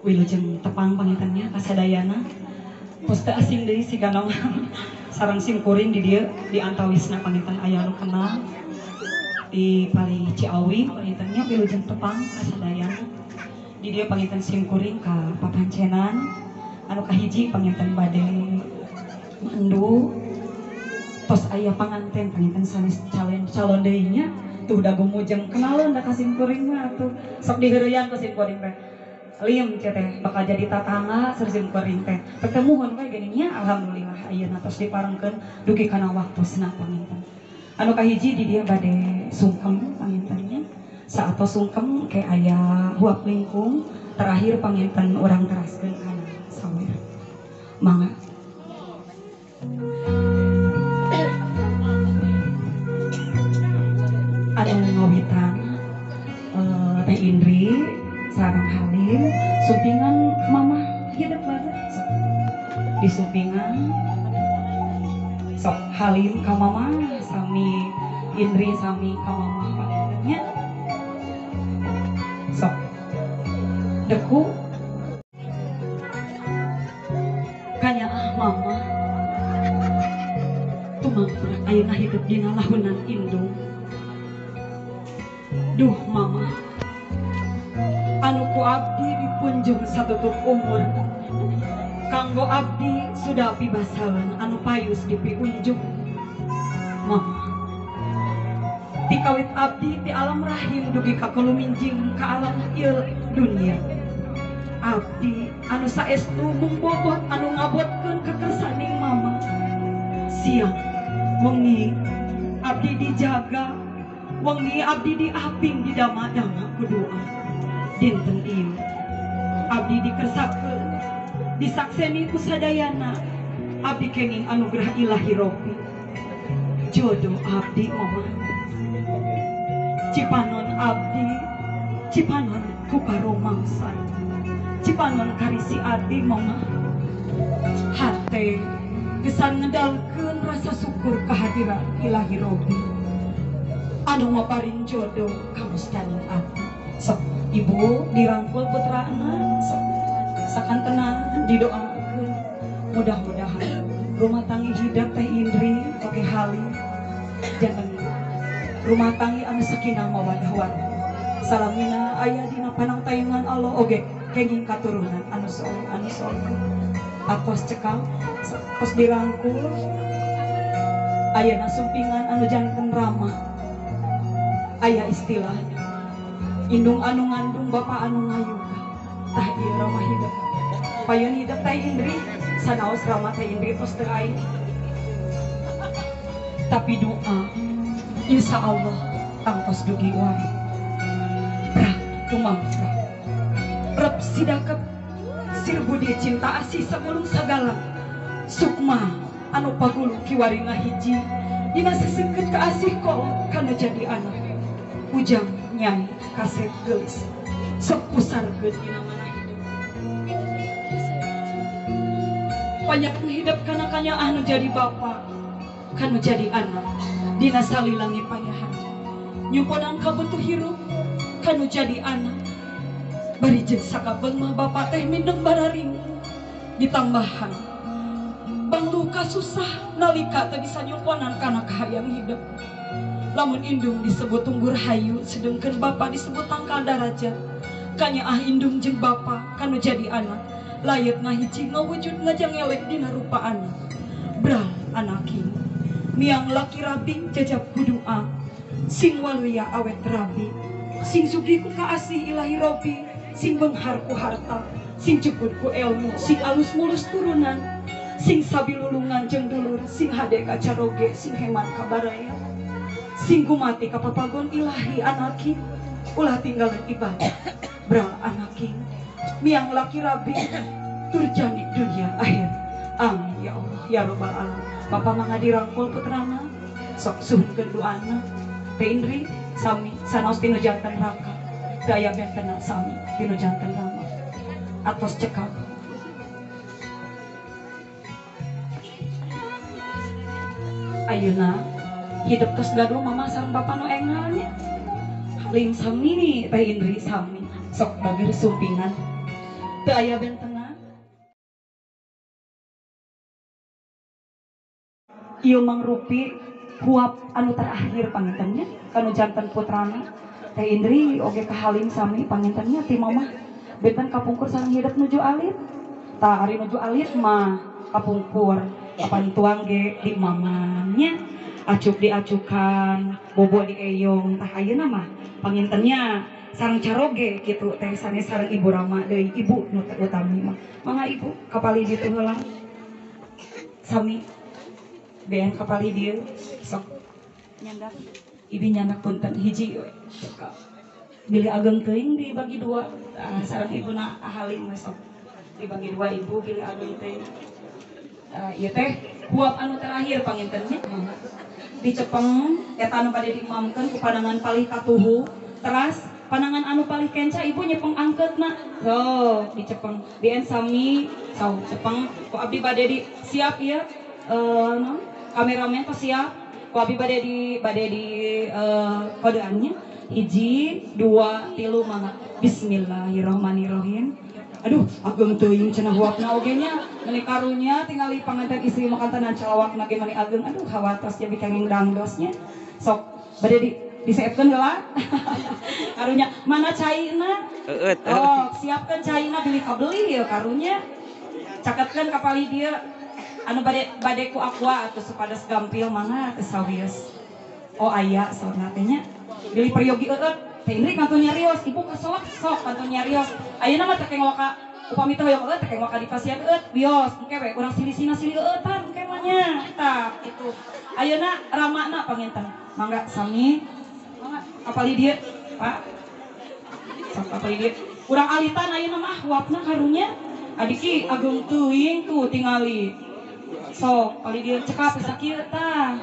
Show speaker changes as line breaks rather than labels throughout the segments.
Wilujeng tepang panginten nya kasadayana. Tos teu asing deui sigana mah sareng simkuring di dieu di antawisna panginten aya nu kenal di palih Ciawi panginten nya. Wilujeng tepang kasadayana di dieu panginten simkuring ka papancenan anu kahiji panginten bade mandu tos aya panganten panginten sanes calon deui nya. Tuh da gumujeng kenalun da ka simkuring mah atuh sok diheureuyang ku simkuring teh lim teh bakal jadi tatangga ser simkuring teh tetemuhun we geuning nya. Alhamdulillah ayeuna tos diparengkeun dugi kana waktosna panginten anu kahiji di dieu bade sungkem panginten nya. Saatos sungkem ke aya huap lingkung terakhir panginten urang teraskeun kana sawer. Mangga. Anu ngawitan Teh Indri sareng Halim sumpingan mamah hidup banget di sumpingan sok Halim ka mamah sami Indri sami ka mamah panginten nya. Sok deku kanyaah mama tumangprak ayeuna hidup dina lahunan indung. Duh mama anu ku abdi dipunjung satutup umur kanggo abdi sudah pibasalan anu payus dipiunjuk. Mama tikawit abdi ti alam rahim dugi ka kaluminjing ka alam ieu dunia abdi anu saestu mung bobot anu ngabotkeun kakersaning mama. Siang wengi abdi dijaga, wengi abdi diaping didama-dama ku doa. Dinten ieu abdi dikersakeun disakseni ku sadayana abdi kenging anugerah ilahi Robbi. Jodoh abdi mama cipanon abdi cipanon ku paromangsa cipanon karisi ati mama. Hate kesan ngedalkeun rasa syukur kehadiran ilahi Robbi anu maparin jodoh kamustaning abdi. Sok ibu dirangkul putrana sok sakantenan didoakeun mudah-mudahan rumah tangga hidup Teh Indri oke Halim jangan rumah tangga anu sakinah mawaddah warahmah. Salamina aya dina panangtayungan Allah oge kenging katurunan anu soleh anu soleh. Atos cekal tos dirangkul ayana sumpingan anu janten ramah. Aya istilah indung anu ngandung bapak anu ngayuga tah ieu ramah hidup payun hidup Teh Indri sanaos ramah Teh Indri tos teu aya tapi doa insya Allah tangtos dugi wae. Prah tumangprah rep sidakep sir budi cinta asih sagulung sagala sukma anu pagulung kiwari ngahiji dina sesengkeut ka asih kolot kana jadi anak ujang nyai kasep geulis sok pusarkeun dina mana hidup banyak hidup kana kanyaah nu jadi bapa kanu jadi anak dina salilangi payahan nyumponan kabutuh hirup kanu jadi anak bari jeung sakabeung mah bapa teh mindeng bararing ditambahan bangluka susah nalika teu bisa nyumponan kana kahayang hidup. Lamun indung disebut tunggur hayu sedengkeun bapa disebut tangkal darajat kanyaah indung jeung bapa kanu jadi anak layet ngahiji ngawujud ngajangelek dina rupa anak. Bral anaki miang laki rabi jajab ku doa sing waluya awet rabi sing sugih ku kaasih ilahi Robbi sing benghar ku harta sing cukup ku ilmu sing alus mulus turunan sing sabilulungan jeung dulur sing hade ka caroge sing heman ka baraya sing gumati ka papagon ilahi anaki ulah tinggalan ibadah. Bral anaki miang laki rabi turjani dunia akhir. Amin ya Allah ya robbal alamin. Bapak mangga dirangkul putrana sok suhunkeun doana. Teh Indri sami sanaos tinu janten raka teu aya bentena sami tinu janten rama. Atos cekap ayeuna hidup tos gaduh mama sareng bapa nu engal nya. Halim sami nih Teh Indri sami sok bager sumpingan. Teu aya bentena. Ieu mangrupi huap anu terakhir pangintennya kanu janten putrana Teh Indri oge kahaling sami pangintennya ti mamah benten kapungkur sareng hidup nuju alit. Tah ari nuju alit mah kapungkur kapan tuang ge di mamanya acuk diacukan bobo dieyong. Tah ayeuna mah pangintennya sareng caroge kitu teh sanes sareng ibu Rama deui ibu nu utami mah. Mangga ibu kapali ditu heula sami bean kapali dieu sok nyandak ibi nyandak punten hiji we bilih ageng teuing dibagi dua. Sareng ibuna halim we sok dibagi dua ibu bilih ageng teuing. Ieu teh huap anu terakhir pangintennya mangga dicepeng eta anu bade diimamkeun ku panangan palih katuhu teras panangan anu palih kenca ibu nyepeng angkeutna so dicepeng bien sami so cepeng ku abdi bade di siap ieu non kameramen tos siap ku abdi bade di kodeannya hiji dua tilu mangga bismillahirrahmanirrahim. Aduh ageng teuing cenah huapna oge nya meuni karunya tingali panganten istri makantenan calawakna ge meuni ageng aduh hawatos nya bikanging dangdosnya sok bade di diseepkeun heula karunya mana caina oh siapkeun caina bilih kabeli ieu karunya caketkeun ka palih dieu anu bade ku aqua atuh supados gampil mangga teu sawios. Oh aya saurna teh nya bilih peryogi eueut Teh Indri kantun nyarios ibu kasolak sok kantun nyarios ayeuna mah teh keng waka upami teh hoyong eueut teh keng waka di pasien eueut bios engke we urang silisina silih eueutan engke mah nya tah kitu ayeuna ramana panginten mangga sami mangga kapali dieu Pak sok kapali dieu urang alitan ayeuna mah huapna karunya adiki ageng teuing tuh tingali sok kali dieu cekap sakieu tah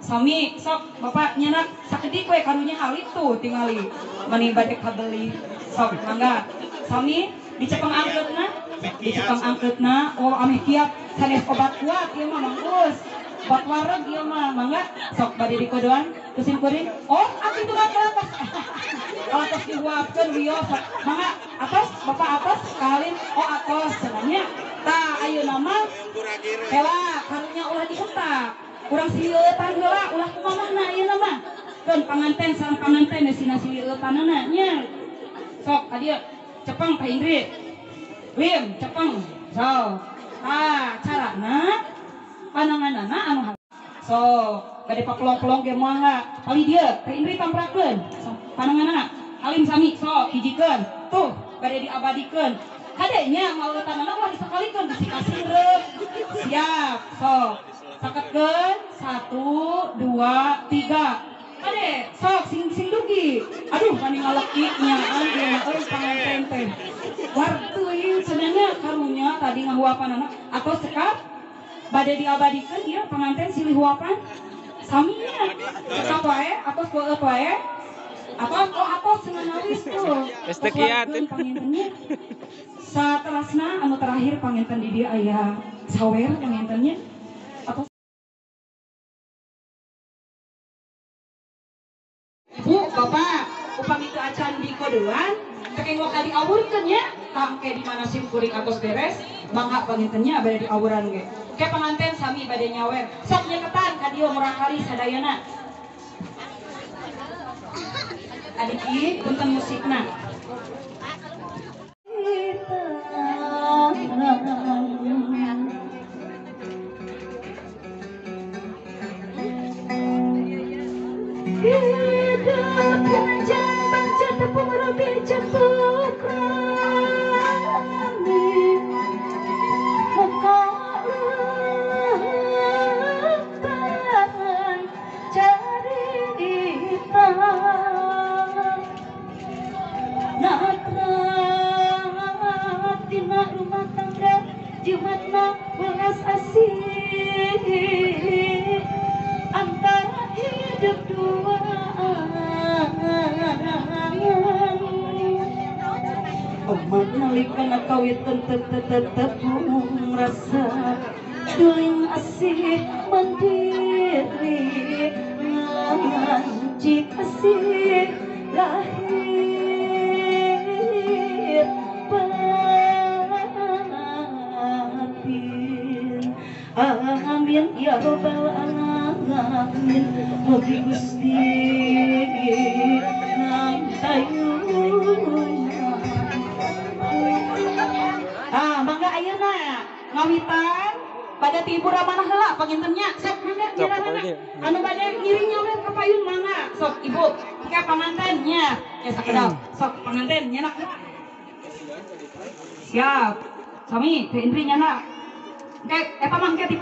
sami sok bapak nyenak sakedik we karunya halit tuh tingali mani bade kabeli sok mangga sami dicepeng angkeutna oh ameh kiat sanes obat kuat ieu mah manggus obat wareg ieu mah mangga sok bade dikodoan ku sim kuring oh atuh itu mah atas kalau atos dihuapkeun wios sok mangga atos bapak atos kahalin oh atos cenah tah ayeuna mah heula karunya ulah diutak urang sileutan heula ulah kumamahna ayeuna mah keun panganten sareng panganten sina sileutanana nya sok ka dieu cepeng Pak Indri lim cepeng sok tah carana pananganana anu sok bade papelong-pelong ge moal palih dieu Pak Indri tamprakeun sok pananganana halim sami sok hijikeun tuh bade diabadikeun kade nya maleutanana ulah disakalikeun bisi kasireup siap sok saketkeun 1 2 3 kade sok sing dugi aduh mani ngaleki nyaan ieu euy panganten teh war teuing cenah karunya tadi ngahuapanana atau cekap bade diabadikeun ieu panganten silih huapan saminya cekap wae atos beueut wae atos oh atos cenah nawis tuh
geus teu kiat
pangintennya saterasna anu terakhir panginten di dieu aya sawer pangintennya atau Bu, Bapak, upami teu acan di kodean, teh waka diawurkeun nya, tangke di mana sim kuring atos beres, mangga pangintennya bade diawuran ge. Ke panganten sami bade nyawer, sok nyeketan ka dieu murangkali sadayana. Adiki punten musikna. Hidup penajang bangsa tepung rabi cepuk rami muka lepan cerita nakrat tina rumah tangga jimatna welas asih antara hidup dua. Omat nalika kawiten tetepung rasa duling asih mandiri ngancik asih lahir batin. ya robbal alamin mugi Gusti nangtayuna. Ah, mangga ayeuna ngawitan pada ti ibu ramana heula pangintennya. Sok mangga nyerahna. Anu bade ngiring nyawet ka payun mangga. Sok ibu, ka pangantennya. Ya sakedap. Sok panganten nyenak. Siap. Sami teh Indri nyana. Engke eta mah engke tipe